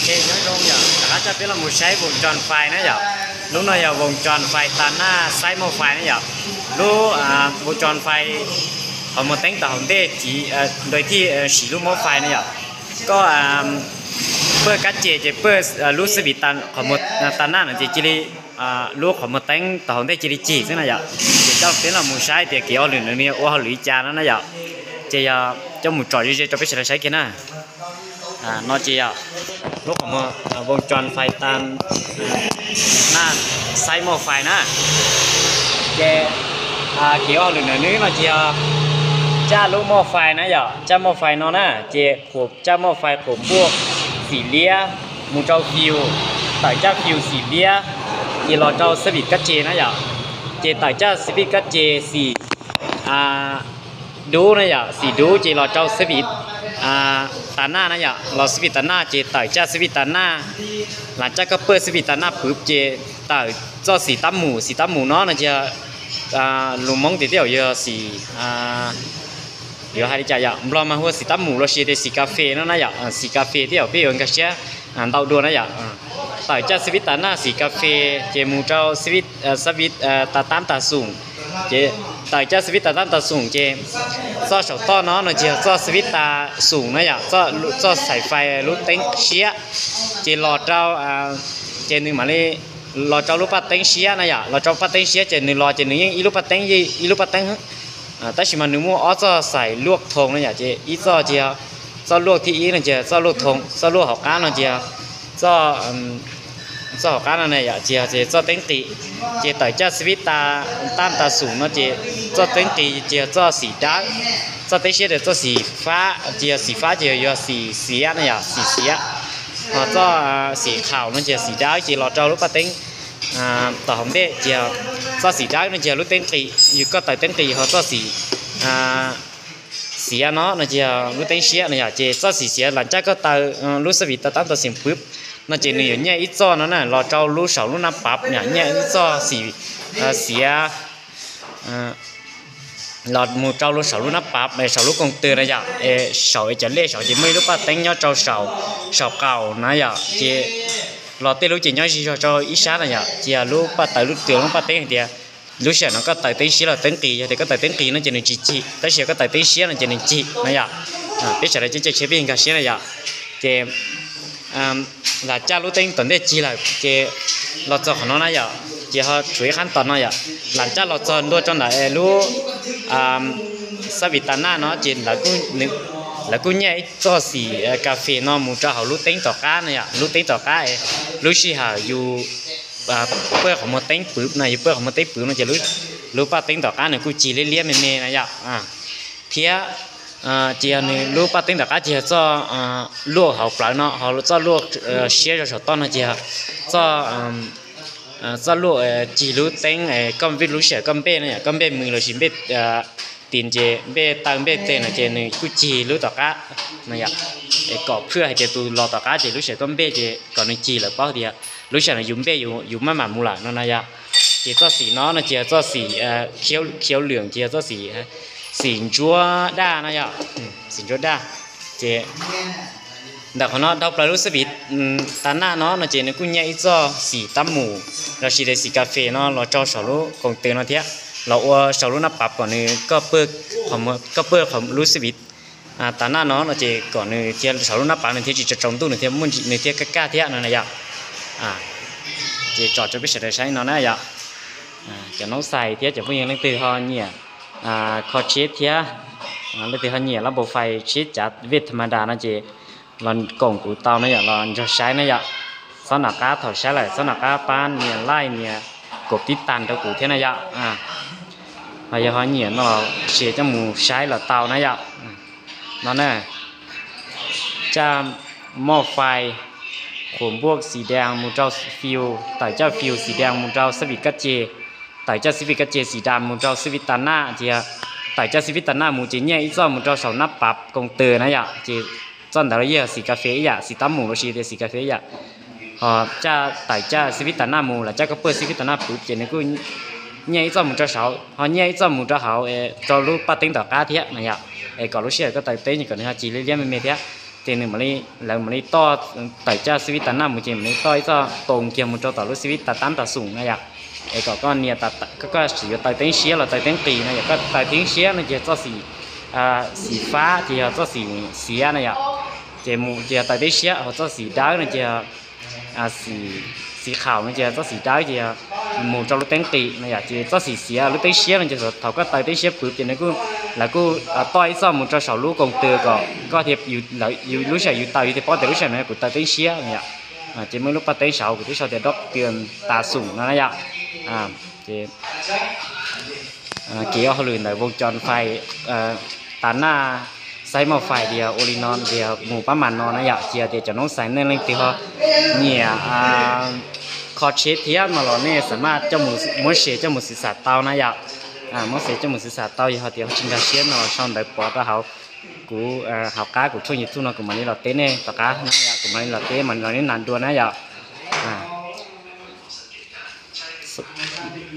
Ok, nyob zoo yom, rov qab coj peb los mus saib voos tso fais na yom. Lub no yog voos tso fais tas naj xaib moj fais na yom. Lub voos tso fais qhov muag teeb tau hauv ntej, ntuj thij siv lub moj fais na yom. Koj paj kab ce ces paj lub xab vim qhov muag tas naj no ces cia li, lub qhov muag teeb tau hauv ntej cia li cig xwb na yom. Ces coj peb los mus saib tias kev ua hauj lwm nws ua hauj lwm li cas no na yom. Ces yog coj mus tsom ze ze rau peb sawv daws saib kiag na. No ces yog lub qhov muag voos tso fais tas naj xaib moj fais na. Ces kev ua hauj lwm nws no ces yog caj lub moj fais na yom, caj moj fais no na ces caj moj fais qhuam npuaj xim liab mus rau fius, tawm caj fius xim liab ces los rau xab vim kab ce na yom. Ces tawm caj xab vim kab ce xim dub na yom, xim dub ces los rau xab vim tas naj na yom, los xab vim tas naj ces tawm caj xab vim tas naj, lam caj koj paj xab vim tas naj pwv ces tawm txoj xim tab mus, xim tab mus no no ces lus Hmoob tias tej zaum yog xim, yuav hais li cas yom, Nplog mas hu ua xim tab mus los sis tias xim kas fes no na yom, xim kas fes tej zaum peb yuav nkag siab ntau dua na yom. Tawm caj xab vim tas naj xim kas fes ces mus rau xab vim tas tab tas xoom, ces tawm caj xab vim tas tab tas xoom ces txoj saum toj no no ces yog txoj xab vim tas xoom na yom, txoj xaim fais lub teeb siab, ces los rau, ces nws mam li los rau lub paj teeb siab na yom, los rau paj teeb siab ces nws los ces nws yeej ib lub paj teeb, ib lub paj teeb, tab sis mas nws muaj ob txoj xaim luaj thoo na yom, ces ib txoj ces yog txoj luaj thib ib no ces txoj luaj thoo, txoj luaj hauv qab no ces yog txoj, txoj hauv qab no na yom, ces yog txoj teeb qis. Ces tawm caj xab vim tas tab tas xoom no ces txoj teeb qis ces yog txoj xim dawb, txoj teeb siab ces txoj xim fab, ces yog xim fab ces yog xim xiav na yom, xim xiav. Ho txoj xim khaum no ces yog xim dawb ces los rau lub paj teeb tom hauv ntej ces yog txoj xim dawb no ces yog lub teeb qis, yog koj tawm teeb qis, ho txoj xim xiav no no ces yog lub teeb siab na yom. Ces txoj xim xiav lam caj koj taw lub xab vim tas tab tas xoom pwv no ces nws yuav nyiaj ib txoj no na los rau lub saum lub nab pav, nyiaj ib txoj xim xiav los mus rau lub saum lub nab pav, saum lub koos tw na yom. Saum es cov lej saud ces muaj ib lub paj teeb nyob rau saum, saum qaum na yom. Ces los tej lub ces nyob zig zog rau ib sab na yom. Ces yog lub paj taw lub twg lub paj teeb hais tias lub sij hawm no koj taw teeb siab los teeb qis, yog tias koj taw teeb qis no ces nws tsis cig, tab sis yog koj taw teeb siab no ces nws cig na yom. Peb sawv daws cov caij tsheb peb nkag siab na yom. Ces lam caj lub teeb tom ntej cig lawm ces los txog qhov no na yom, ces ho tshuav ib qhab tom no yom. Lam caj los txog ntua rau ntawm lub xab vim tas naj no ces lawv kuj nyiaj ib txoj xim kas fes no mus rau hauv lub teeb tom qab na yom, lub teeb tom qab. Lub sij hawm yus paj qhov muag teeb pwv no, yus paj qhov muag teeb pwv no ces lub paj teeb tom qab nws kuj cig liab liab me me na yom. Thiab ces yog nws lub paj teeb tom qab ces yog txoj luaj hauv plawv no, ho txoj luaj siab zog saum toj no ces yog txoj, txoj luaj cig lub teeb. Koj lub sij hawm koj npej no yom, koj npej mws los sis npej tis ces npej taw npej teg no ces nws kuj cig lub tom qab no yom. Kom phwj hais tias tus los tom qab ces lub sij hawm koj npej ces kom nws cig lawm paub tias lub sij hawm no yus npej yus maj mam mus lawm no na yom. Ces txoj xim no no ces yog txoj xim khiav lwm, ces yog txoj xim, xim ntsuab daj no yom, xim ntsuab daj. Ces ntawm qhov no dhau plaws lub xab vim tas naj no no ces nws kuj nyiaj ib txoj xim tab mus los sis tias xim kas fes no los rau saum lub koos tw no thiab, los ua saum lub nab pav kom nws, koj paj lub xab vim tas naj no no ces kom nws thiaj saum lub nab pav nws thiaj tsis tsaus ntuj, nws thiaj muaj, nws thiaj kaj kaj thiab no na yom. Ces tso rau peb sawv daws saib no na yom. Cov noob xais thiab cov phooj ywg leej twg ho nyiam kho tsheb thiab leej twg ho nyiam lab npau fais tsheb cav vej tha ma das no ces los koom kuv tau na yom, los nrog saib na yom. Txhob nco qab thaum saib lawm txhob nco qab pab nias like nias kom tib tas rau kuv thiab na yom. Ho yog ho nyiam no los share coj mus saib los tau na yom. No na, caj moj fais qhuam npuaj xim dees mus rau fius, tawm caj fius xim dees mus rau xab vim kab ce, tawm caj xab vim kab ce xim das mus rau xab vim tas naj, ces tawm caj xab vim tas naj mus ces nyiaj ib txoj mus rau saum nab pav koos tw na yom. Ces txoj ntawd los yeej yog xim kas fes ib yam, xim tab mus los sis tias xim kas fes ib yam. Ho caj tawm caj xab vim tas naj mus los caj koj paj xab vim tas naj pwv ces nws kuj nyiaj ib txoj mus rau saud, ho nyiaj ib txoj mus rau hauv rau lub paj teeb tom qab thiab na yom. Es kom lub sij hawm koj taw teeb kom nws ho cig liab liab me me thiab. Ces nws mam li, lawv mam li toj, tawm caj xib vib tas naj mus ces mam li toj ib txoj too kiag mus rau tom lub xib vib tas tab tas xoom na yom. Es kom koj nias, koj yuav taws teeb siab los taws teeb qis na yom. Koj taws teeb siab no ces txoj xim, xim fab ces yog txoj xim xiav na yom. Ces mus ces yog taws teeb siab, ho txoj xim dawb no ces xim khaum no ces txoj xim dawb ces mus rau lub teeb qis no yom. Ces txoj xim xiav lub teeb siab no ces thaum koj taws teeb siab pwv ces nws kuj, lawv kuj toj ib txoj mus rau saum lub koom tw kom koj thiaj, lub sij hawm yus taws yus thiaj paub tias lub sij hawm no kuv taws teeb siab no yom. Ces muaj ib lub paj teeb saud kuv twb sau tias dab tw tas xoom no na yom. Ces kev ua hauj lwm ntawm voos cov fais tas naj, xaib moj fais tias ua li no tias mus pab mas no na yom. Ces tias cov noob xais nej leej twg ho nyiam kho tsheb thiab no los nej xam maj coj mus, muab xes coj mus xwv xam tau na yom. Muab xes coj mus xwv xam tau, yog tias ho tsis nkag siab no los sau ntawv pov rau hauv kuv, hauv qab kuv tshooj YouTube no kuv mam li los teb nej tom qab na yom. Kuv mam li los teb mam li los neb nas dua na yom.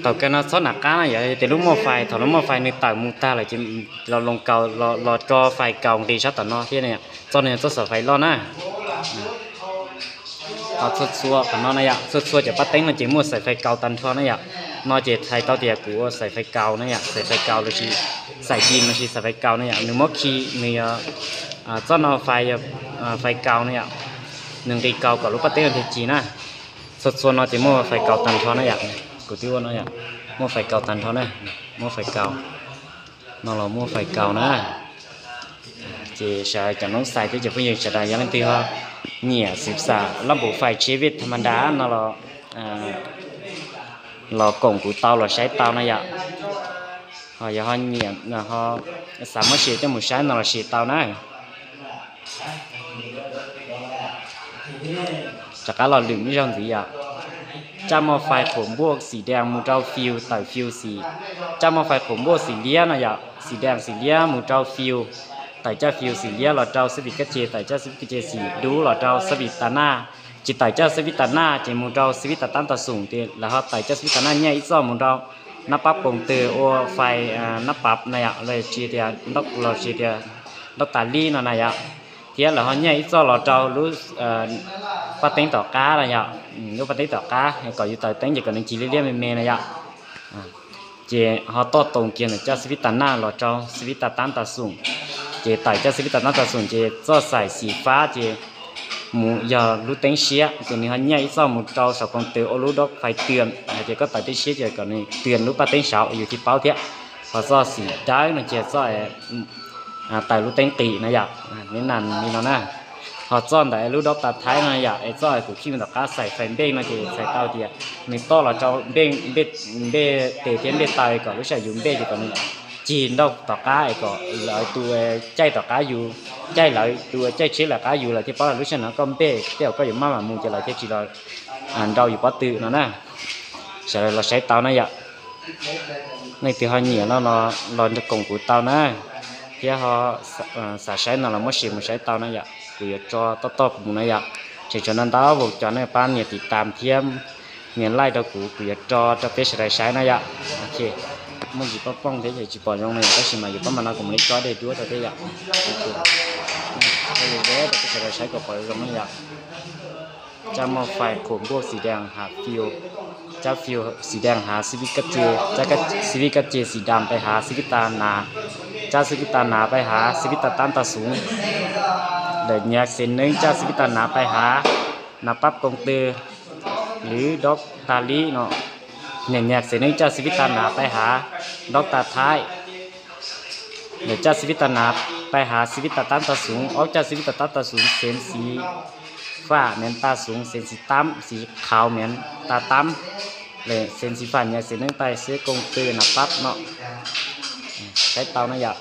Thaum kawg no txhob nram qab na yom, tias lub moj fais, thaum lub moj fais nws tawm mus tag lawm ces los loos kaus, los tso fais kaus nqis sab tom no thiab. Txoj no yog txoj xov fais loj na. Txhua txhua qhov no na yom, txhua txhua cov paj teeb no ces muaj xaim fais kaus tag nrho na yom. No ces hais tau tias kuv ua xaim fais kaus na yom, xaim fais kaus lossis xaim yim lossis xaim fais kaus na yom. Nws muab khi, nws yog, txoj no fais, fais kaus na yom. Nws nqis kaus kom lub paj teeb no thiaj cig na. Txhua txhua no ces muaj fais kaus tag nrho na yom. Kuv twb ua no yom, muaj fais kaus tag nrho na, muaj fais kaus. No los muaj fais kaus na. Ces sawv daws cov noob xais thiab cov phooj ywg sawv daws yog leej twg ho nyiam xwv xam lab npum fais tsheb vej tha ma da no los los koom kuv tau los saib tau na yom. Ho yog ho nyiam, ho xav muab xes coj mus saib no los xes tau na. Rov qab los lwm ib zaug ntxiv yom. Caj moj fais qhuam npuaj xim dees mus rau fius, tawm fius xim. Caj moj fais qhuam npuaj xim liab no yom, xim dees xim liab mus rau fius, tawm caj fius xim liab los rau xab vim kab ce, tawm caj xab vim kab ce xim dub los rau xab vim tas naj. Tsis tawm caj xab vib tas naj ces mus rau xab vib tas tab tas xoom ces lawv ho tawm caj xab vib tas naj nyiaj ib txoj mus rau nab pab koom tw ua fais nab pab na yom, los tsis tias, los tsis tias ntaub tas lib no na yom. Thiab lawv ho nyiaj ib txoj los rau lub paj teeb tom qab na yom, lub paj teeb tom qab kom yus taws teeb ces kom nws cig liab liab me me na yom. Ces ho toj toos kiag ntawm caj xab vib tas naj los rau xab vib tas tab tas xoom. Ces tawm caj xab vib tas tab tas xoom ces txoj xaim xim fab ces mus yog lub teeb siab ces nws ho nyiaj ib txoj mus rau saum koom tw ua lub dab fais tws, hais tias koj taws teeb siab ces kom nws tws lub paj teeb saud yus thiaj paub thiab. Ho txoj xim dawb no ces txoj taws lub teeb qis na yom, neb na li no na. Ho txoj ntawm lub dab tas thaib no yom, es txoj kuv khij mus tom qab xaim fais npej no ces txhais tau tias nws toj los rau npej tes thiab npej taw kom lub sij hawm yus npej ces kom nws cig nrauj tom qab es kom lawv tus caij tom qab yus, caij lawv tus caij tsheb lawv qab yus lawv thiaj paub lub sij hawm no koj npej tej zaum koj yuav maj mam mus ces lawv thiaj tsis los nrau yus pob tw no na. Sawv daws los saib tau na yom. Leej twg ho nyiam no los koom kuv tau na, thiab ho xav saib no los muab sim mus saib tau na yom. Kuv yuav tso toj toj mus na yom. Tseem tshuav ntau ntau vauv cov nej pab nias tiv tam thiab nias laij rau kuv, kuv yuav tso rau peb sawv daws saib na yom. Muaj ntsis poj pooj thiab ces tsis pom zoo na yom, tab sis mas yuav pab mas no kuv mam li tso dej duab rau thiab yom. Rau peb sawv daws saib kom pom zoo na yom. Caj moj fais qhuam npuaj xim dees hav fiu, caj fiu xim dees hav xib vib kab ce, caj xib vib kab ce xim dam pais hav xib vib tas nas, caj xib vib tas nas pais hav xib vib tas tab tas xoom. Lawm nyag xev neeb caj xib vib tas nas pais hav nas pab koom tw lwm dab tas lib no. Nyag nyag xev neeb caj xib vib tas nas pais hav dab tas thaib. Lawm caj xib vib tas nas pais hav xib vib tas tab tas xoom, ob caj xib vib tas tab tas xoom xev xim faj miam tas xoom, xev xim tab xim qhauv miam tas tab. Lawm xev xim faj nyag xev neeb pais xib koom tw nas pab no. Saib tau na yom.